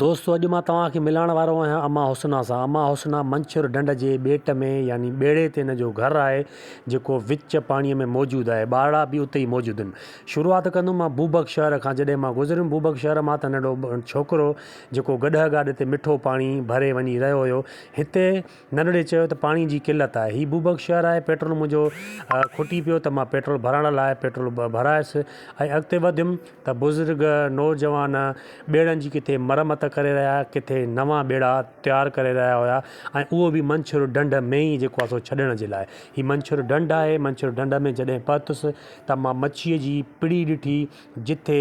دوستو اڄ مان توهان کي ملائڻ وارو آهيان امان حسنا سان. امان حسنا منڇر ڍنڍ جي ٻيٽ ۾ يعني ٻيڙي تي هن جو گهر آهي جيڪو وچ پاڻي ۾ موجود آهي. ٻارڙا به اتي ئي موجود آهن. شروعات ڪندم مان بوبڪ شهر کان جڏهن مان گذريم بوبڪ شهر مان ته ننڍو ڇوڪرو جيڪو گڏهه گاڏي تي مٺو پاڻي ڀري وڃي رهيو هيو. هتي ننڍڙي چيو ته پاڻي جي قلت آهي. هي بوبڪ شهر آهي پيٽرول منهنجو کٽي پيو ته مان پيٽرول ڀرائڻ لاء پيٽرول ڀرايس ۽ اڳتي وڌيم. ته بزرگ نوجوان ٻيڙن جي ڪٿي مرمت ڪري رهيا ڪٿي نوان ٻيڙا تيار ڪري رهيا هيا ۽ اهو به منڇر ڍنڍ ۾ ئي جيڪو آهي سو ڇڏڻ جي لاء هي منڇر ڍنڍ آهي منڇر ڍنڍ ۾ جڏهن پهتس ته مان مڇيء جي پڙي ڏٺي جٿي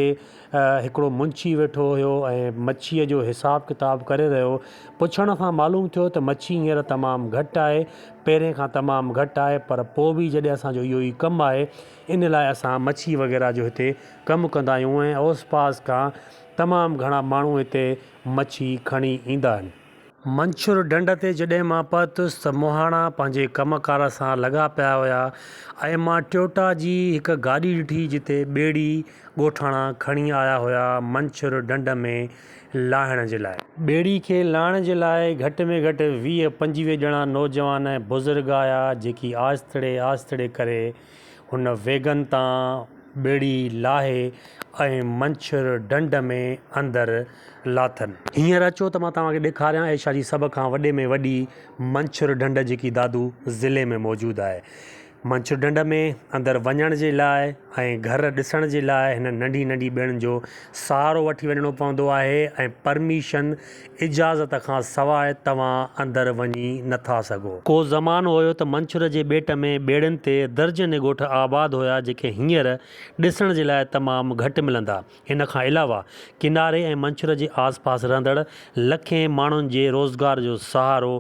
هڪڙو منشي ويٺو هيو ۽ مڇيء جو حساب ڪتاب ڪري رهيو پڇڻ کان معلوم ٿيو ته مڇي هينئر تمام گهٽ آهي پهرين کان تمام گهٽ آهي پر پوء به جڏهن اسان جو اهو ئي ڪم آهي ان لاء اسان مڇي وغيره جو هتي ڪم ڪندا آهيون ۽ اوس پاس کان تمام گهڻا ماڻهو هتي مڇي کڻي ايندا آهن. منڇر ڍنڍ تي جڏهن مان پهتس ته مهاڻا پنهنجي ڪم ڪار سان لڳا پيا هيا ۽ مان ٽيوٽا جي هڪ گاڏي ڏٺي جتي ٻيڙي ڳوٺاڻا کڻي آيا هيا منڇر ڍنڍ ۾ لاهڻ جي لاء. ٻيڙي کي لاهڻ جي لاء گهٽ ۾ گهٽ 20 25 ڄڻا نوجوان ۽ بزرگ آيا جيڪي آهستڙي آهستڙي ڪري هن ويگن تان ٻيڙي لاهي ۽ منڇر ڍنڍ ۾ اندر لاٿن. هينئر اچو ته مان توهان کي ڏيکاريان ايشيا جي سڀ کان وڏي ۾ وڏي منڇر ڍنڍ جيڪي دادو ضلعي ۾ موجود آهي. منڇر ڍنڍ ۾ اندر وڃڻ جي لاء ۽ گهر ڏسڻ جي لاء هن ننڍي ننڍي ٻيڙين جو سهارو وٺي وڃڻو پوندو آهي ۽ پرميشن، اجازت، کان سواء توهان اندر وڃي نه ٿا سگهو. ڪو زمانو هيو ته منڇر جي ٻيٽ ۾ ٻيڙين تي درجنين ڳوٺ آباد هيا جيڪي هينئر ڏسڻ جي لاء تمام گهٽ ملندا. ان کان علاوه ڪناري ۽ منڇر جي آس پاس رهندڙ لکين ماڻهن جي روزگار جو سهارو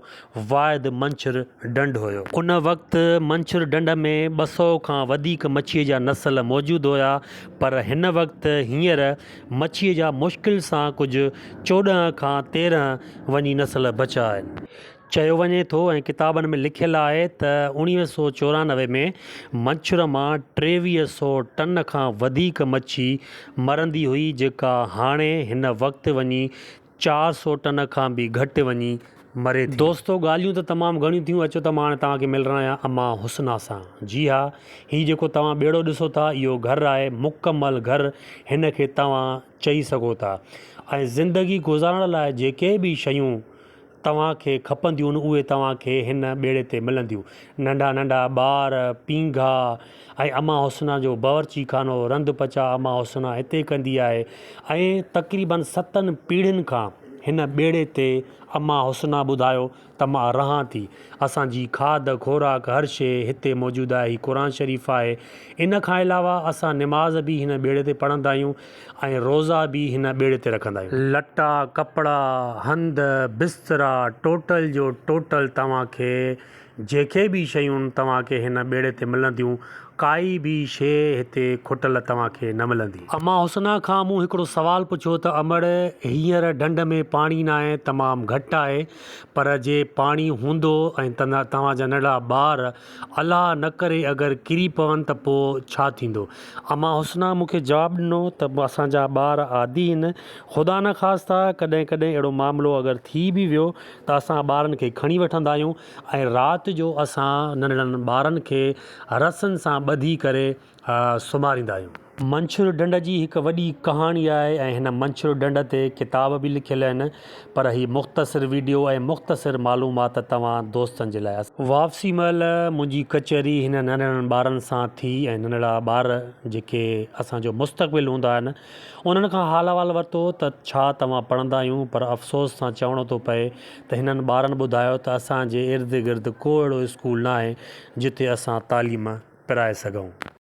واحد منڇر ڍنڍ هيو. ان وقت منڇر ڍنڍ ۾ 200 کان وڌيڪ مڇيء جا نسل موجود هيا پر هن وقت هينئر مڇيء جا مشڪل سان ڪجهه 14 کان 13 وڃي نسل بچيا آهن. چيو وڃي ٿو ۽ ڪتابن ۾ لکيل آهي ته 1994 ۾ منڇر مان 2300 ٽن کان وڌيڪ مڇي مرندي هئي جيڪا هاڻي هن وقت وڃي 400 ٽن کان به گهٽ وڃي مري ٿي. دوستو ڳالهيون ته تمام گهڻيون ٿيون اچو ته مان هاڻي توهان کي ملرايان امان حسنا سان جي ها هي جيڪو توهان ٻيڙو ڏسو ٿا اهو گهر آهي مڪمل گهر هن کي توهان چئي سگهو ٿا ۽ زندگي گذارڻ لاء جيڪي به شيون توهان کي کپنديون اهي توهان کي هن ٻيڙي تي ملنديون. ننڍا ننڍا ٻار، پينگها ۽ امان حسنا جو باورچي خانو، رنڌ پچاء امان حسنا هتي ڪندي آهي ۽ تقريبن ستن پيڙهين کان هن ٻيڙي تي امان حسنا ٻڌايو ته مان رهان ٿي. اسان جي کاڌ خوراڪ هر شيء هتي موجود آهي. هي قرآن شريف آهي. ان کان علاوه اسان نماز به هن ٻيڙي تي پڙهندا آهيون ۽ روزا به هن ٻيڙي تي رکندا آهيون. لٽا، ڪپڙا، هنڌ، بسترا، ٽوٽل جو ٽوٽل توهان کي جيڪي به شيون توهان کي هن ٻيڙي تي ملنديون، ڪائي به شيء هتي کٽل توهان کي نه ملندي. امان حسنا کان مون هڪڙو سوال پڇيو ته امڙ هينئر ڍنڍ ۾ پاڻي ناهي تمام گهٽ آهي پر جي پاڻي هوندو ۽ توهان جا ننڍڙا ٻار الله نه ڪري اگر ڪري پون ته پوء ڇا ٿيندو؟ امان حسنا مون کي جواب ڏنو ته اسان جا ٻار عادي هن، خدا نخواسته ڪڏهن ڪڏهن اهڙو معاملو اگر ٿي به ويو ته اسان ٻارن کي کڻي وٺندا آهيون ۽ رات جو اسان ننڍڙن ٻارن کي رسن سان ٻڌي ڪري سمهاريندا آهيون. منڇر ڍنڍ جي هڪ وڏي ڪهاڻي آهي ۽ هن منڇر ڍنڍ تي ڪتاب به لکيل آهن پر هي مختصر ويڊيو ۽ مختصر معلومات توهان دوستن جي لاء. واپسي مهل منهنجي ڪچهري هن ننڍڙن ٻارن سان ٿي ۽ ننڍڙا ٻار جيڪي اسان جو مستقبل هوندا آهن انهن کان حال احوال ورتو ته ڇا توهان پڙهندا آهيون پر افسوس سان چوڻو ٿو پئي ته هنن ٻارن ٻڌايو ته اسان جي ارد گرد ڪو اهڙو اسڪول ناهي جتي اسان تعليم پرائي سگهون.